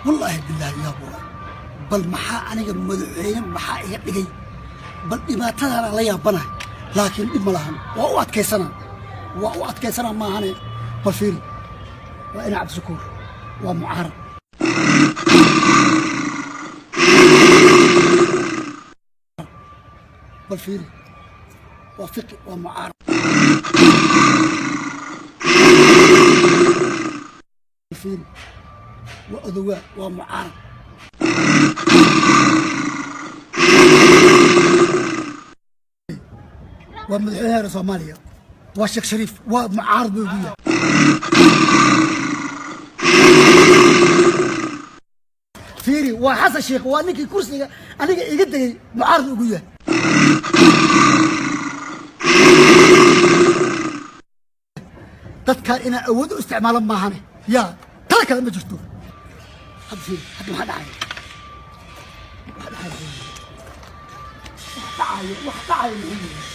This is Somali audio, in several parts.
Wallaahi bilaahi, yaab waay. Bal maxaa aniga madaxweyne maxaa iga dhigay? Bal dhibaatadaana la yaabanahay, laakiin dhib ma lahan, waa u adkaysanaa, waa u adkaysanaa maahane. Bal fiiri, waa ina Cabdishakuur, waa mucaarad. Bal fiiri, waa Fiqi, waa mucaarad. Bal fiiri, waa Odowaa, waa mucaarad. Waa madaxweynaha Soomaaliya, waa Sheekh Shariif, waa mucaarad buu ugu yahay. Fiiri, waa Xasan Sheekh, waa ninkii kursiga aniga iga degay, mucaarad ugu yahay. Dadkaan inaan awood u isticmaalo maahane, yaa tala kale ma jirto. Hadda fiiri, hadda maxaa dhacaya? Waxa dhacaya muxuu yahay? Wax dhacaya, wax dhacaya muxuu yahay?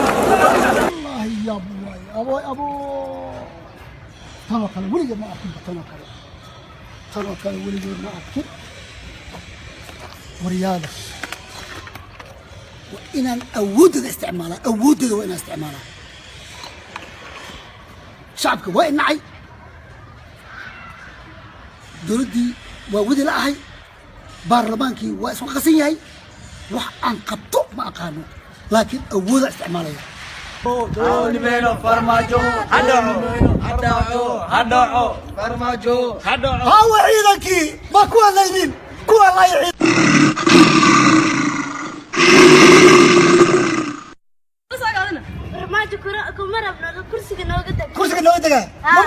Wallaahi yaab waay. Abo abo, tanoo kale weligeed ma arkinba, tanoo kale, tanoo kale weligeed ma arkin. Waryaada, waa inaan awooddeeda isticmaalaa, awooddeeda waa inaan isticmaalaa. Shacabka waa inacay, dowladdii waa wadi la ahay, baarlamaankii waa isku qasan yahay. Wax aan qabto ma aqaano, laakiin awoodaan isticmaalaya. Dooni Farmaajo ha dhaco, ha dhaco, ha dhaco Farmaajo ha dhaco. Hawa ciidankii ma kuwa laynin kuwa lay. Farmaajo kuma rabno, kursiga nooga deg. Kursiga nooga degaa, ma